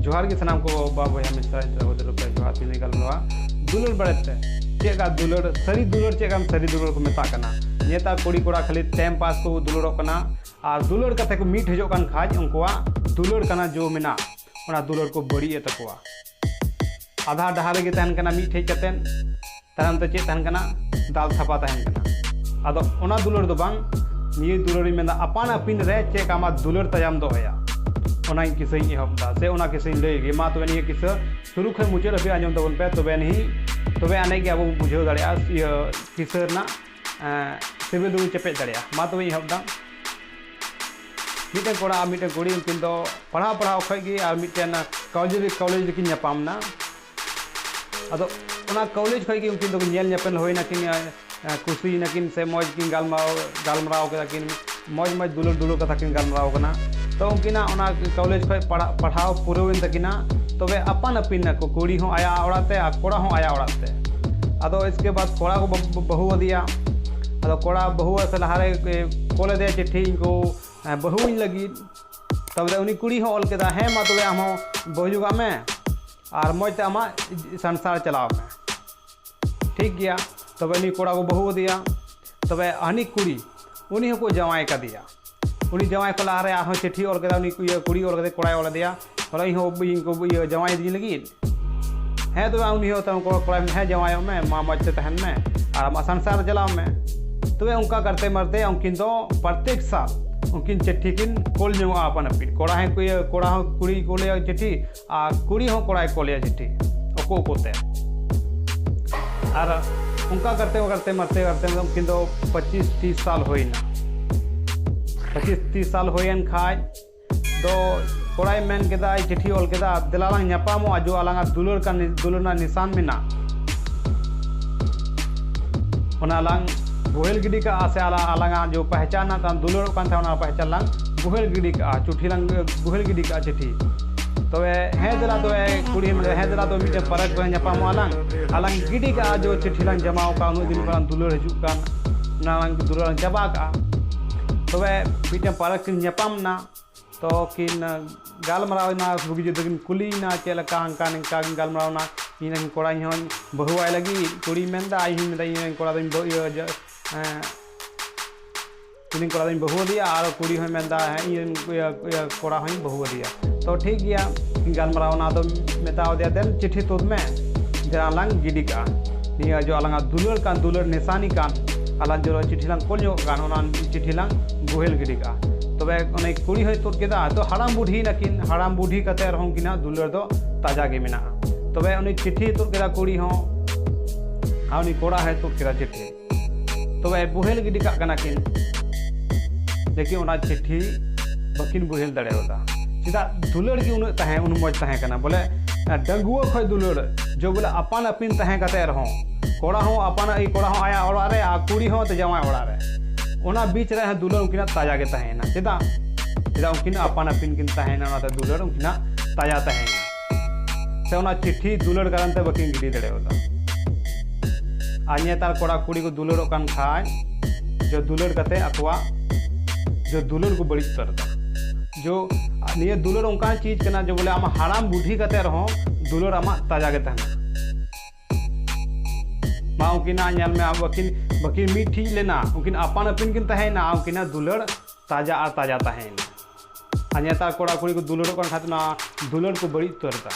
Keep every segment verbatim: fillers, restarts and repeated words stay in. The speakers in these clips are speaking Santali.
ᱡᱚᱦᱟᱨ ᱜᱮ ᱥᱟᱱᱟᱢ ᱠᱚ ᱵᱟᱵᱟ ᱵᱚᱭᱦᱟ ᱢᱤᱥᱨᱟ ᱤᱧ ᱛᱮ ᱦᱚᱫᱮ ᱨᱩᱯᱮ ᱡᱚᱦᱟᱨ ᱛᱤᱧ ᱜᱟᱞᱢᱟᱨᱟᱣᱟ ᱫᱩᱞᱟᱹᱲ ᱵᱟᱨᱮᱛᱮ᱾ ᱪᱮᱫ ᱞᱮᱠᱟ ᱫᱩᱞᱟᱹᱲ, ᱥᱟᱹᱨᱤ ᱫᱩᱞᱟᱹᱲ ᱪᱮᱫ ᱞᱮᱠᱟᱱ ᱥᱟᱹᱨᱤ ᱫᱩᱞᱟᱹᱲ ᱠᱚ ᱢᱮᱛᱟᱜ ᱠᱟᱱᱟ? ᱱᱮᱛᱟᱨ ᱠᱩᱲᱤ ᱠᱚᱲᱟ ᱠᱷᱟᱹᱞᱤ time pass ᱠᱚ ᱫᱩᱞᱟᱹᱲᱚᱜ ᱠᱟᱱᱟ, ᱟᱨ ᱫᱩᱞᱟᱹᱲ ᱠᱟᱛᱮ ᱠᱚ ᱢᱤᱫ ᱦᱤᱡᱩᱜ ᱠᱟᱱ ᱠᱷᱟᱡ ᱩᱱᱠᱩᱣᱟᱜ ᱫᱩᱞᱟᱹᱲ ᱠᱟᱱᱟ ᱡᱚ ᱢᱮᱱᱟᱜ, ᱚᱱᱟ ᱫᱩᱞᱟᱹᱲ ᱠᱚ ᱵᱟᱹᱲᱤᱡ ᱮᱫ ᱛᱟᱠᱚᱣᱟ᱾ ᱟᱫᱷᱟ ᱰᱟᱦᱟᱨ ᱨᱮᱜᱮ ᱛᱟᱦᱮᱱ ᱠᱟᱱᱟ ᱢᱤᱫ ᱴᱷᱮᱡ ᱠᱟᱛᱮ, ᱛᱟᱭᱚᱢ ᱛᱮ ᱪᱮᱫ ᱛᱟᱦᱮᱱ ᱠᱟᱱᱟ? ᱫᱟᱞ ᱛᱷᱟᱯᱟ ᱛᱟᱦᱮᱱ ᱠᱟᱱᱟ᱾ ᱟᱫᱚ ᱚᱱᱟ ᱫᱩᱞᱟᱹᱲ ᱫᱚ ᱵᱟᱝ, ᱱᱤᱭᱟᱹ ᱫᱩᱞᱟᱹᱲ ᱤᱧ ᱢᱮᱱᱫᱟ ᱟᱯᱟᱱ ᱟᱹᱯᱤᱱ ᱨᱮ ᱪᱮᱫ ᱞᱮᱠᱟ ᱟᱢᱟᱜ ᱫᱩᱞᱟᱹᱲ ᱛᱟᱭᱟᱢ ᱫᱚᱦᱚᱭᱟ, ᱚᱱᱟᱧ ᱠᱤᱥᱟᱹᱧ ᱮᱦᱚᱵ ᱫᱟ ᱥᱮ ᱚᱱᱟ ᱠᱤᱥᱟᱹᱧ ᱞᱟᱹᱭ ᱜᱮ᱾ ᱢᱟ ᱛᱚᱵᱮ ᱱᱤᱭᱟᱹ ᱠᱤᱥᱟᱹ ᱥᱩᱨᱩ ᱠᱷᱚᱱ ᱢᱩᱪᱟᱹᱫ ᱦᱟᱹᱵᱤᱡ ᱟᱸᱡᱚᱢ ᱛᱟᱵᱚᱱ ᱯᱮ, ᱛᱚᱵᱮ ᱱᱤᱦᱤ ᱛᱚᱵᱮ ᱟᱹᱱᱤᱡ ᱜᱮ ᱟᱵᱚ ᱵᱚᱱ ᱵᱩᱡᱷᱟᱹᱣ ᱫᱟᱲᱮᱭᱟᱜᱼᱟ ᱤᱭᱟᱹ ᱠᱤᱥᱟᱹ ᱨᱮᱱᱟᱜ ᱮᱸ, ᱥᱤᱵᱤᱞ ᱫᱚᱵᱚᱱ ᱪᱮᱯᱮᱡ ᱫᱟᱲᱮᱭᱟᱜᱼᱟ᱾ ᱢᱟ ᱛᱚᱵᱮᱧ ᱮᱦᱚᱵ ᱫᱟ᱾ ᱢᱤᱫᱴᱮᱱ ᱠᱚᱲᱟ ᱟᱨ ᱢᱤᱫᱴᱮᱱ ᱠᱩᱲᱤ, ᱩᱱᱠᱤᱱ ᱫᱚ ᱯᱟᱲᱦᱟᱣ ᱯᱟᱲᱦᱟᱣ ᱠᱷᱚᱡ ᱜᱮ ᱟᱨ ᱢᱤᱫᱴᱮᱱ ᱠᱚᱞᱮᱡᱽ ᱨᱮ, ᱠᱚᱞᱮᱡᱽ ᱨᱮᱠᱤᱱ ᱧᱟᱯᱟᱢ ᱮᱱᱟ᱾ ᱟᱫᱚ ᱚᱱᱟ ᱠᱚᱞᱮᱡᱽ ᱠᱷᱚᱡ ᱜᱮ ᱩᱱᱠᱤᱱ ᱫᱚ ᱧᱮᱞ ᱧᱮᱯᱮᱞ ᱦᱩᱭ ᱱᱟᱠᱤᱱ, ᱮᱸ, ᱠᱩᱥᱤᱭᱮᱱᱟᱠᱤᱱ ᱥᱮ ᱢᱚᱡᱽ ᱠᱤᱱ ᱜᱟᱞᱢᱟᱨᱟᱣ, ᱜᱟᱞᱢᱟᱨᱟᱣ ᱠᱮᱫᱟ ᱠᱤᱱ, ᱢᱚᱡᱽ ᱢᱚᱡᱽ ᱫᱩᱞᱟᱹᱲ ᱫᱩᱞᱟᱹᱲ ᱠᱟᱛᱷᱟ ᱠᱤᱱ ᱜᱟᱞᱢᱟᱨᱟᱣ ᱠᱟᱱᱟ᱾ ᱛᱚ ᱩᱱᱠᱤᱱᱟᱜ ᱚᱱᱟ ᱠᱚᱞᱮᱡᱽ ᱠᱷᱚᱡ ᱯᱟᱲᱦᱟᱜ, ᱯᱟᱲᱦᱟᱣ ᱯᱩᱨᱟᱹᱣᱮᱱ ᱛᱟᱹᱠᱤᱱᱟ᱾ ᱛᱚᱵᱮ ᱟᱯᱟᱱ ᱟᱹᱯᱤᱱ ᱱᱟᱠᱚ, ᱠᱩᱲᱤ ᱦᱚᱸ ᱟᱭᱟᱜ ᱚᱲᱟᱜ ᱛᱮ ᱟᱨ ᱠᱚᱲᱟ ᱦᱚᱸ ᱟᱭᱟᱜ ᱚᱲᱟᱜ ᱛᱮ᱾ ᱟᱫᱚ ᱤᱥᱠᱮ ᱵᱟᱫ ᱠᱚᱲᱟ ᱠᱚ ᱵᱟᱹ-, ᱵᱟᱹᱦᱩ ᱟᱫᱮᱭᱟ᱾ ᱟᱫᱚ ᱠᱚᱲᱟ ᱵᱟᱹᱦᱩ ᱥᱮ ᱞᱟᱦᱟᱨᱮ ᱠᱚᱞ ᱟᱫᱮᱭᱟ ᱪᱤᱴᱷᱤ, "ᱤᱧ ᱠᱚ, ᱮᱸ, ᱵᱟᱹᱦᱩᱣᱟᱹᱧ ᱞᱟᱹᱜᱤᱫ᱾" ᱛᱟᱯᱚᱨᱮ ᱩᱱᱤ ᱠᱩᱲᱤ ᱦᱚᱸ ᱚᱞ ᱠᱮᱫᱟ, "ᱦᱮᱸ ᱢᱟ ᱛᱚᱵᱮ ᱟᱢ ᱦᱚᱸ ᱵᱟᱹᱦᱩ ᱡᱚᱜᱟᱜ ᱢᱮ ᱟᱨ ᱢᱚᱡᱽ ᱛᱮ ᱟᱢᱟᱜ ᱥᱚᱝᱥᱟᱨ ᱪᱟᱞᱟᱣ ᱢᱮ᱾" ᱴᱷᱤᱠ ᱜᱮᱭᱟ, ᱛᱚᱵᱮ ᱩᱱᱤ ᱠᱚᱲᱟ ᱠᱚ ᱵᱟᱹᱦᱩ ᱟᱫᱮᱭᱟ᱾ ᱛᱚᱵᱮ ᱦᱟᱹᱱᱤ ᱠᱩᱲᱤ, ᱩᱱᱤ ᱦᱚᱸᱠᱚ ᱡᱟᱶᱟᱭ ᱠᱟᱫᱮᱭᱟ᱾ ᱩᱱᱤ ᱡᱟᱶᱟᱭ ᱠᱷᱚᱱ ᱞᱟᱦᱟᱨᱮ ᱟᱨᱦᱚᱸ ᱪᱤᱴᱷᱤ ᱚᱞ ᱠᱮᱫᱟ, ᱩᱱᱤ ᱤᱭᱟᱹ ᱠᱩᱲᱤ ᱚᱞ ᱠᱟᱛᱮ ᱠᱚᱲᱟᱭ ᱚᱞ ᱟᱫᱮᱭᱟ, ᱵᱚᱞᱮ, "ᱤᱧ ᱦᱚᱸ ᱤᱧ ᱠᱚ ᱤᱭᱟᱹ ᱡᱟᱶᱟᱭ ᱤᱫᱤᱧ ᱞᱟᱹᱜᱤᱫ?" ᱦᱮᱸ, ᱛᱚᱵᱮ ᱩᱱᱤ ᱦᱚᱸ ᱛᱟᱭᱚᱢ ᱠᱚᱲᱟ, ᱠᱚᱲᱟᱭ ᱢᱮᱱᱫᱟ, "ᱦᱮᱸ, ᱡᱟᱶᱟᱭᱚᱜ ᱢᱮ, ᱢᱟ ᱢᱚᱡᱽ ᱛᱮ ᱛᱟᱦᱮᱱ ᱢᱮ ᱟᱨ ᱟᱢᱟᱜ ᱥᱚᱝᱥᱟᱨ ᱨᱮ ᱪᱟᱞᱟᱣ ᱢᱮ᱾" ᱛᱚᱵᱮ ᱚᱱᱠᱟ ᱠᱟᱨᱛᱮ ᱢᱟᱨᱛᱮ ᱩᱱᱠᱤᱱ ᱫᱚ ᱯᱨᱚᱛᱮᱠ ᱥᱟᱞ ᱩᱱᱠᱤᱱ ᱪᱤᱴᱷᱤ ᱠᱤᱱ ᱠᱳᱞ ᱧᱚᱜᱚᱜᱼᱟ ᱟᱯᱟᱱ ᱟᱹᱯᱤᱱ᱾ ᱠᱚᱲᱟ ᱦᱚᱸ ᱠᱩᱲᱤ, ᱠᱚᱲᱟ ᱦᱚᱸ ᱠᱩᱲᱤ ᱠᱳᱞᱮᱭᱟ ᱪᱤᱴᱷᱤ, ᱟᱨ ᱠᱩᱲᱤ ᱦᱚᱸ ᱠᱚᱲᱟᱭ ᱠᱳᱞᱮᱭᱟ ᱪᱤᱴᱷᱤ, ᱚᱠᱚ ᱚᱠᱚᱛᱮ᱾ ᱟᱨ ᱚᱱᱠᱟ ᱠᱟᱨᱛᱮ ᱠᱟᱨᱛᱮ ᱢᱟᱨᱛᱮ ᱠᱟᱨᱛᱮ ᱩᱱᱠᱤᱱ ᱫᱚ ᱯᱚᱸᱪᱤᱥ ᱛᱤᱥ ᱥᱟᱞ ᱦᱩᱭᱱᱟ᱾ ᱯᱚᱸᱪᱤᱥ ᱛᱤᱥ ᱥᱟᱞ ᱦᱩᱭᱮᱱ ᱠᱷᱟᱡ ᱫᱚ ᱠᱚᱲᱟᱭ ᱢᱮᱱ ᱠᱮᱫᱟᱭ, ᱪᱤᱴᱷᱤ ᱚᱞ ᱠᱮᱫᱟ, "ᱫᱮᱞᱟ ᱞᱟᱝ ᱧᱟᱯᱟᱢᱚᱜᱼᱟ, ᱡᱚ ᱟᱞᱟᱝᱟᱜ ᱫᱩᱞᱟᱹᱲ ᱠᱟᱱ, ᱫᱩᱞᱟᱹᱲ ᱨᱮᱱᱟᱜ ᱱᱤᱥᱟᱱ ᱢᱮᱱᱟᱜ, ᱚᱱᱟ ᱞᱟᱝ ᱵᱚᱦᱮᱞ ᱜᱤᱰᱤ ᱠᱟᱜᱼᱟ, ᱥᱮ ᱟᱞᱟᱝ, ᱟᱞᱟᱝᱟᱜ ᱡᱚ ᱯᱮᱦᱪᱟᱱ ᱨᱮᱱᱟᱜ ᱛᱟᱢ ᱫᱩᱞᱟᱹᱲᱚᱜ ᱠᱟᱱ ᱛᱟᱦᱮᱸ, ᱚᱱᱟ ᱯᱮᱦᱪᱟᱱ ᱞᱟᱝ ᱵᱚᱦᱮᱞ ᱜᱤᱰᱤ ᱠᱟᱜᱼᱟ, ᱪᱤᱴᱷᱤ ᱞᱟᱝ ᱵᱚᱦᱮᱞ ᱜᱤᱰᱤ ᱠᱟᱜᱼᱟ ᱪᱤᱴᱷᱤ᱾ ᱛᱚᱵᱮ ᱦᱮᱸ ᱫᱮᱞᱟ ᱛᱚᱵᱮ ᱠᱩᱲᱤ ᱢᱮᱱᱫᱟ, ᱦᱮᱸ ᱫᱮᱞᱟ ᱛᱚᱵᱮ ᱢᱤᱫᱴᱮᱱ ᱯᱟᱨᱟᱠ ᱨᱮ ᱧᱟᱯᱟᱢᱚᱜᱼᱟ ᱞᱟᱝ, ᱟᱨ ᱞᱟᱝ ᱜᱤᱰᱤ ᱠᱟᱜᱼᱟ, ᱡᱚ ᱪᱤᱴᱷᱤ ᱞᱟᱝ ᱡᱚᱢᱟᱣ ᱠᱟᱜᱼᱟ, ᱩᱱᱟᱹᱜ ᱫᱤᱱ ᱠᱷᱚᱱ ᱫᱩᱞᱟᱹᱲ ᱦᱤᱡᱩᱜ ᱠᱟᱱ, ᱚᱱᱟ ᱞᱟᱝ ᱫᱩᱞᱟᱹᱲ ᱞᱟᱝ ᱪᱟᱵᱟ ᱠᱟᱜᱼᱟ᱾" ᱛᱚᱵᱮ ᱢᱤᱫᱴᱮᱱ ᱯᱟᱨᱟᱠ ᱠᱤᱱ ᱧᱟᱯᱟᱢ ᱮᱱᱟ, ᱛᱚ ᱠᱤᱱ, ᱟᱸ, ᱜᱟᱞᱢᱟᱨᱟᱣ ᱮᱱᱟ, ᱵᱩᱜᱤ ᱡᱩᱫᱟᱹ ᱠᱤᱱ ᱠᱩᱞᱤᱭᱮᱱᱟ, ᱪᱮᱫ ᱞᱮᱠᱟ ᱦᱟᱱᱠᱟ ᱱᱤᱝᱠᱟ ᱠᱤᱱ ᱜᱟᱞᱢᱟᱨᱟᱣ ᱮᱱᱟ, ᱤᱧ ᱨᱮᱱ ᱠᱚᱲᱟ ᱤᱧ ᱦᱚᱸᱧ ᱵᱟᱹᱦᱩᱣᱟᱭ ᱞᱟᱹᱜᱤᱫ, ᱠᱩᱲᱤᱭ ᱢᱮᱱᱫᱟ, ᱤᱧ ᱦᱚᱸᱧ ᱢᱮᱱᱫᱟ, ᱤᱧ ᱨᱮᱱ ᱠᱚᱲᱟ ᱫᱚᱧ ᱵᱟᱹᱦᱩ, ᱤᱭᱟᱹ, ᱡᱟ-, ᱮᱸ, ᱤᱧ ᱨᱮᱱ ᱠᱚᱲᱟ ᱫᱚᱧ ᱵᱟᱹᱦᱩ ᱟᱫᱮᱭᱟ, ᱟᱨ ᱠᱩᱲᱤ ᱦᱚᱸᱭ ᱢᱮᱱᱫᱟ, ᱦᱮᱸ, ᱤᱧ ᱨᱮᱱ ᱤᱭᱟᱹ, ᱤᱭᱟᱹ, ᱠᱚᱲᱟ ᱦᱚᱸᱧ ᱵᱟᱹᱦᱩ ᱟᱫᱮᱭᱟ᱾ ᱛᱚ ᱴᱷᱤᱠ ᱜᱮᱭᱟ, ᱜᱟᱞᱢᱟᱨᱟᱣ ᱚᱱᱟ ᱫᱚ ᱢᱮᱛᱟᱣ ᱫᱮᱭᱟ, ᱫᱮᱱ ᱪᱤᱴᱷᱤ ᱛᱩᱫ ᱢᱮ, ᱡᱟᱦᱟᱸ ᱞᱟᱝ ᱜᱤᱰᱤ ᱠᱟᱜᱼᱟ, ᱱᱤᱭᱟᱹ ᱡᱚ ᱟᱞᱟᱝᱟᱜ ᱫᱩᱞᱟᱹᱲ ᱠᱟᱱ, ᱫᱩᱞᱟᱹᱲ ᱱᱮᱥᱟᱱᱤ ᱠᱟᱱ, ᱟᱞᱟᱝ ᱡᱚ ᱪᱤᱴᱷᱤ ᱞᱟᱝ ᱠᱚᱞ ᱧᱚᱜ ᱠᱟᱱ, ᱚᱱᱟ ᱪᱤᱴᱷᱤ ᱞᱟᱝ ᱵᱳᱦᱮᱞ ᱜᱤᱰᱤ ᱠᱟᱜᱼᱟ᱾ ᱛᱚᱵᱮ ᱩᱱᱤ ᱠᱩᱲᱤ ᱦᱚᱸᱭ ᱛᱩᱫ ᱠᱮᱫᱟ, ᱛᱚ ᱦᱟᱲᱟᱢ ᱵᱩᱰᱷᱤ ᱱᱟᱹᱠᱤᱱ, ᱦᱟᱲᱟᱢ ᱵᱩᱰᱷᱤ ᱠᱟᱛᱮ ᱨᱮᱦᱚᱸ ᱩᱱᱠᱤᱱᱟᱜ ᱫᱩᱞᱟᱹᱲ ᱫᱚ ᱛᱟᱡᱟ ᱜᱮ ᱢᱮᱱᱟᱜᱼᱟ᱾ ᱛᱚᱵᱮ ᱩᱱᱤ ᱪᱤᱴᱷᱤ ᱛᱩᱫ ᱠᱮᱫᱟ ᱠᱩᱲᱤ ᱦᱚᱸ, ᱟᱨ ᱩᱱᱤ ᱠᱚᱲᱟ ᱦᱚᱸᱭ ᱛᱩᱫ ᱠᱮᱫᱟ ᱪᱤᱴᱷᱤ᱾ ᱛᱚᱵᱮ ᱵᱳᱦᱮᱞ ᱜᱤᱰᱤ ᱠᱟᱜ ᱠᱟᱱᱟ ᱠᱤᱱ, ᱞᱮᱠᱤᱱ ᱚᱱᱟ ᱪᱤᱴᱷᱤ ᱵᱟᱹᱠᱤᱱ ᱵᱳᱦᱮᱞ ᱫᱟᱲᱮᱭᱟᱫᱟ᱾ ᱪᱮᱫᱟᱜ? ᱫᱩᱞᱟᱹᱲ ᱜᱮ ᱩᱱᱟᱹᱜ ᱛᱟᱦᱮᱸ, ᱩᱱᱟᱹᱜ ᱢᱚᱡᱽ ᱛᱟᱦᱮᱸ ᱠᱟᱱᱟ, ᱵᱚᱞᱮ, ᱰᱟᱺᱜᱩᱣᱟᱹ ᱠᱷᱚᱱ ᱫᱩᱞᱟᱹᱲ, ᱡᱚ ᱵᱚᱞᱮ ᱟᱯᱟᱱ ᱟᱹᱯᱤᱱ ᱛᱟᱦᱮᱸ ᱠᱟᱛᱮ ᱨᱮᱦᱚᱸ, ᱠᱚᱲᱟ ᱦᱚᱸ ᱟᱯᱟᱱ, ᱠᱚᱲᱟ ᱦᱚᱸ ᱟᱭᱟᱜ ᱚᱲᱟᱜ ᱨᱮ ᱟᱨ ᱠᱩᱲᱤ ᱦᱚᱸ ᱛᱮ ᱡᱟᱶᱟᱭ ᱚᱲᱟᱜ ᱨᱮ, ᱚᱱᱟ ᱵᱤᱪ ᱨᱮ ᱫᱩᱞᱟᱹᱲ ᱩᱱᱠᱤᱱᱟᱜ ᱛᱟᱡᱟ ᱜᱮ ᱛᱟᱦᱮᱸᱭᱮᱱᱟ᱾ ᱪᱮᱫᱟᱜ? ᱪᱮᱫᱟᱜ? ᱩᱱᱠᱤᱱ ᱟᱯᱟᱱ ᱟᱹᱯᱤᱱ ᱠᱤᱱ ᱛᱟᱦᱮᱸᱭᱮᱱᱟ, ᱚᱱᱟᱛᱮ ᱫᱩᱞᱟᱹᱲ ᱩᱱᱠᱤᱱᱟᱜ ᱛᱟᱡᱟ ᱛᱟᱦᱮᱸᱭᱮᱱᱟ᱾ ᱥᱮ ᱚᱱᱟ ᱪᱤᱴᱷᱤ ᱫᱩᱞᱟᱹᱲ ᱠᱟᱨᱚᱱ ᱛᱮ ᱵᱟᱹᱠᱤᱱ ᱜᱤᱰᱤ ᱫᱟᱲᱮᱭᱟᱫᱟ᱾ ᱟᱨ ᱱᱮᱛᱟᱨ ᱠᱚᱲᱟ ᱠᱩᱲᱤ ᱠᱚ ᱫᱩᱞᱟᱹᱲᱚᱜ ᱠᱟᱱ ᱠᱷᱟᱡ, ᱡᱚ ᱫᱩᱞᱟᱹᱲ ᱠᱟᱛᱮ ᱟᱠᱚᱣᱟᱜ ᱡᱚ ᱫᱩᱞᱟᱹᱲ ᱠᱚ ᱵᱟᱹᱲᱤᱡ ᱩᱛᱟᱹᱨ ᱮᱫᱟ᱾ ᱡᱚ ᱱᱤᱭᱟᱹ ᱫᱩᱞᱟᱹᱲ ᱚᱱᱠᱟᱱ ᱪᱤᱡᱽ ᱠᱟᱱᱟ, ᱡᱚ ᱵᱚᱞᱮ ᱟᱢᱟᱜ ᱦᱟᱲᱟᱢ ᱵᱩᱰᱷᱤ ᱠᱟᱛᱮ ᱨᱮᱦᱚᱸ ᱫᱩᱞᱟᱹᱲ ᱟᱢᱟᱜ ᱛᱟᱡᱟ ᱜᱮ ᱛᱟᱦᱮᱱᱟ᱾ ᱢᱟ ᱩᱱᱠᱤᱱᱟᱜ ᱧᱮᱞ ᱢᱮ, ᱵᱟᱹᱠᱤᱱ, ᱵᱟᱹᱠᱤᱱ ᱢᱤᱫ ᱴᱷᱤᱠ ᱞᱮᱱᱟ, ᱩᱱᱠᱤᱱ ᱟᱯᱟᱱ ᱟᱹᱯᱤᱱ ᱠᱤᱱ ᱛᱟᱦᱮᱸᱭᱮᱱᱟ, ᱩᱱᱠᱤᱱᱟᱜ ᱫᱩᱞᱟᱹᱲ ᱛᱟᱡᱟ ᱟᱨ ᱛᱟᱡᱟ ᱛᱟᱦᱮᱸᱭᱮᱱᱟ᱾ ᱟᱨ ᱱᱮᱛᱟᱨ ᱠᱚᱲᱟ ᱠᱩᱲᱤ ᱠᱚ ᱫᱩᱞᱟᱹᱲᱚᱜ ᱠᱟᱱ ᱠᱷᱟᱡ, ᱚᱱᱟ ᱫᱩᱞᱟᱹᱲ ᱠᱚ ᱵᱟᱹᱲᱤᱡ ᱩᱛᱟᱹᱨ ᱮᱫᱟ᱾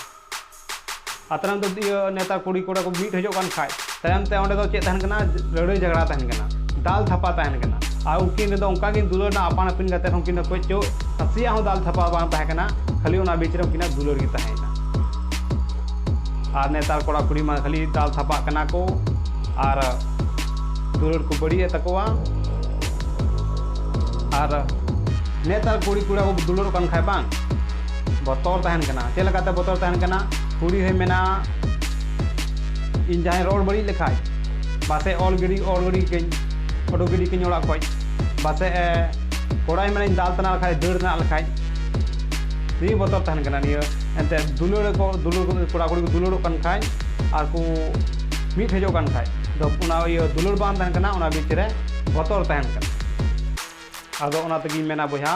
ᱟᱨ ᱛᱟᱭᱚᱢ ᱛᱮ ᱤᱭᱟᱹ ᱱᱮᱛᱟᱨ ᱠᱩᱲᱤ ᱠᱚᱲᱟ ᱠᱚ ᱢᱤᱫ ᱦᱤᱡᱩᱜ ᱠᱟᱱ ᱠᱷᱟᱡ, ᱛᱟᱭᱚᱢ ᱛᱮ ᱚᱸᱰᱮ ᱫᱚ ᱪᱮᱫ ᱛᱟᱦᱮᱱ ᱠᱟᱱᱟ? ᱞᱟᱹᱲᱦᱟᱹᱭ ᱡᱷᱟᱜᱽᱲᱟ ᱛᱟᱦᱮᱱ ᱠᱟᱱᱟ, ᱫᱟᱞ ᱛᱷᱟᱯᱟ ᱛᱟᱦᱮᱱ ᱠᱟᱱᱟ᱾ ᱟᱨ ᱩᱱᱠᱤᱱ ᱨᱮᱫᱚ ᱚᱱᱠᱟ ᱠᱤᱱ ᱫᱩᱞᱟᱹᱲ ᱮᱱᱟ, ᱟᱯᱟᱱ ᱟᱹᱯᱤᱱ ᱠᱟᱛᱮ ᱦᱚᱸ ᱩᱱᱠᱤᱱ ᱫᱚ ᱚᱠᱚᱭ ᱪᱚ ᱱᱟᱥᱮᱭᱟᱜ ᱦᱚᱸ ᱫᱟᱞ ᱛᱷᱟᱯᱟ ᱵᱟᱝ ᱛᱟᱦᱮᱸ ᱠᱟᱱᱟ, ᱠᱷᱟᱹᱞᱤ ᱚᱱᱟ ᱵᱤᱪ ᱨᱮ ᱩᱱᱠᱤᱱᱟᱜ ᱫᱩᱞᱟᱹᱲ ᱜᱮ ᱛᱟᱦᱮᱸᱭᱮᱱᱟ᱾ ᱟᱨ ᱱᱮᱛᱟᱨ ᱠᱚᱲᱟ ᱠᱩᱲᱤ ᱢᱟ ᱠᱷᱟᱹᱞᱤ ᱫᱟᱞ ᱛᱷᱟᱯᱟᱜ ᱠᱟᱱᱟ ᱠᱚ ᱟᱨ ᱫᱩᱞᱟᱹᱲ ᱠᱚ ᱵᱟᱹᱲᱤᱡ ᱮᱫ ᱛᱟᱠᱚᱣᱟ᱾ ᱟᱨ ᱱᱮᱛᱟᱨ ᱠᱩᱲᱤ ᱠᱚᱲᱟ ᱠᱚ ᱫᱩᱞᱟᱹᱲᱚᱜ ᱠᱟᱱ ᱠᱷᱟᱡ ᱵᱟᱝ, ᱵᱚᱛᱚᱨ ᱛᱟᱦᱮᱱ ᱠᱟᱱᱟ᱾ ᱪᱮᱫ ᱞᱮᱠᱟᱛᱮ ᱵᱚᱛᱚᱨ ᱛᱟᱦᱮᱱ ᱠᱟᱱᱟ? ᱠᱩᱲᱤ ᱦᱚᱸᱭ ᱢᱮᱱᱟ, ᱤᱧ ᱡᱟᱦᱟᱸᱭ ᱨᱚᱲ ᱵᱟᱹᱲᱤᱡ ᱞᱮᱠᱷᱟᱡ, ᱯᱟᱥᱮᱡ ᱚᱞ ᱜᱤᱰᱤ, ᱚᱞ ᱜᱤᱰᱤ ᱠᱟᱹᱧ, ᱩᱰᱩᱠ ᱜᱤᱰᱤ ᱠᱟᱹᱧ ᱚᱲᱟᱜ ᱠᱷᱚᱡ, ᱯᱟᱥᱮᱡ, ᱮ, ᱠᱚᱲᱟᱭ ᱢᱮᱱᱟᱧ ᱫᱟᱞ ᱛᱟᱱᱟᱜ ᱞᱮᱠᱷᱟᱡ, ᱫᱟᱹᱲ ᱛᱟᱱᱟᱜ ᱞᱮᱠᱷᱟᱡ, ᱱᱤᱭᱟᱹ ᱵᱚᱛᱚᱨ ᱛᱟᱦᱮᱱ ᱠᱟᱱᱟ᱾ ᱱᱤᱭᱟᱹ ᱮᱱᱛᱮᱫ ᱫᱩᱞᱟᱹᱲ ᱠᱚ, ᱫᱩᱞᱟᱹᱲ ᱠᱚ, ᱠᱚᱲᱟ ᱠᱩᱲᱤ ᱠᱚ ᱫᱩᱞᱟᱹᱲᱚᱜ ᱠᱟᱱ ᱠᱷᱟᱡ ᱟᱨ ᱠᱚ ᱢᱤᱫ ᱴᱷᱮᱡᱚᱜ ᱠᱟᱱ ᱠᱷᱟᱡ ᱫᱚ, ᱚᱱᱟ ᱤᱭᱟᱹ ᱫᱩᱞᱟᱹᱲ ᱵᱟᱝ ᱛᱟᱦᱮᱱ ᱠᱟᱱᱟ, ᱚᱱᱟ ᱵᱤᱪ ᱨᱮ ᱵᱚᱛᱚᱨ ᱛᱟᱦᱮᱱ ᱠᱟᱱᱟ᱾ ᱟᱫᱚ ᱚᱱᱟ ᱛᱮᱜᱮᱧ ᱢᱮᱱᱟ ᱵᱚᱭᱦᱟ,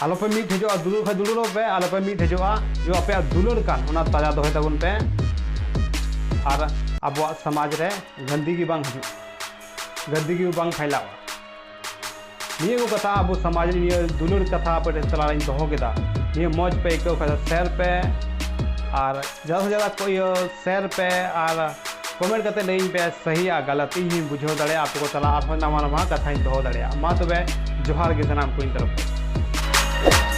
ᱟᱞᱚᱯᱮ ᱢᱤᱫ ᱴᱷᱮᱡᱚᱜᱼᱟ, ᱫᱩᱞᱟᱹᱲ ᱠᱷᱟᱡ ᱫᱩᱞᱟᱹᱲᱚᱜ ᱯᱮ, ᱟᱞᱚᱯᱮ ᱢᱤᱫ ᱴᱷᱮᱡᱚᱜᱼᱟ᱾ ᱡᱮ ᱟᱯᱮᱭᱟᱜ ᱫᱩᱞᱟᱹᱲ ᱠᱟᱱ, ᱚᱱᱟ ᱛᱟᱡᱟ ᱫᱚᱦᱚᱭ ᱛᱟᱵᱚᱱ ᱯᱮ᱾ ᱟᱨ ᱟᱵᱚᱣᱟᱜ ᱥᱚᱢᱟᱡᱽ ᱨᱮ ᱜᱟᱹᱱᱫᱤᱜᱤ ᱵᱟᱝ ᱦᱤᱡᱩᱜ, ᱜᱟᱹᱱᱫᱤᱜᱤ ᱵᱟᱝ ᱯᱷᱟᱭᱞᱟᱜᱼᱟ᱾ ᱱᱤᱭᱟᱹ ᱠᱚ ᱠᱟᱛᱷᱟ ᱟᱵᱚ ᱥᱚᱢᱟᱡᱽ ᱨᱮ ᱱᱤᱭᱟᱹ ᱫᱩᱞᱟᱹᱲ ᱠᱟᱛᱷᱟ ᱟᱯᱮ ᱴᱷᱮᱱ ᱛᱟᱞᱟ ᱨᱮᱧ ᱫᱚᱦᱚ ᱠᱮᱫᱟ᱾ ᱱᱤᱭᱟᱹ ᱢᱚᱡᱽ ᱯᱮ ᱟᱹᱭᱠᱟᱹᱣ ᱠᱷᱟᱡ ᱫᱚ share ᱯᱮ, ᱟᱨ ᱡᱟᱫᱟ ᱥᱮ ᱡᱟᱫᱟ ᱠᱚ ᱤᱭᱟᱹ share ᱯᱮ, ᱟᱨ comment ᱠᱟᱛᱮ ᱞᱟᱹᱭᱟᱹᱧ ᱯᱮ ᱥᱟᱹᱦᱤᱭᱟ ᱜᱟᱞᱟᱛ, ᱤᱧ ᱦᱚᱸᱧ ᱵᱩᱡᱷᱟᱹᱣ ᱫᱟᱲᱮᱭᱟᱜᱼᱟ, ᱟᱯᱮ ᱠᱚ ᱛᱟᱞᱟ ᱟᱨᱦᱚᱸ ᱱᱟᱣᱟ ᱱᱟᱣᱟ ᱠᱟᱛᱷᱟᱧ ᱫᱚᱦᱚ ᱫᱟᱲᱮᱭᱟᱜᱼᱟ᱾ ᱢᱟ ᱛᱚᱵᱮ, ᱡᱚᱦᱟᱨ ᱜᱮ ᱥᱟᱱᱟᱢ ᱠᱚ ᱤᱧ ᱛᱚᱨᱚᱯ ᱠᱷᱚᱱ᱾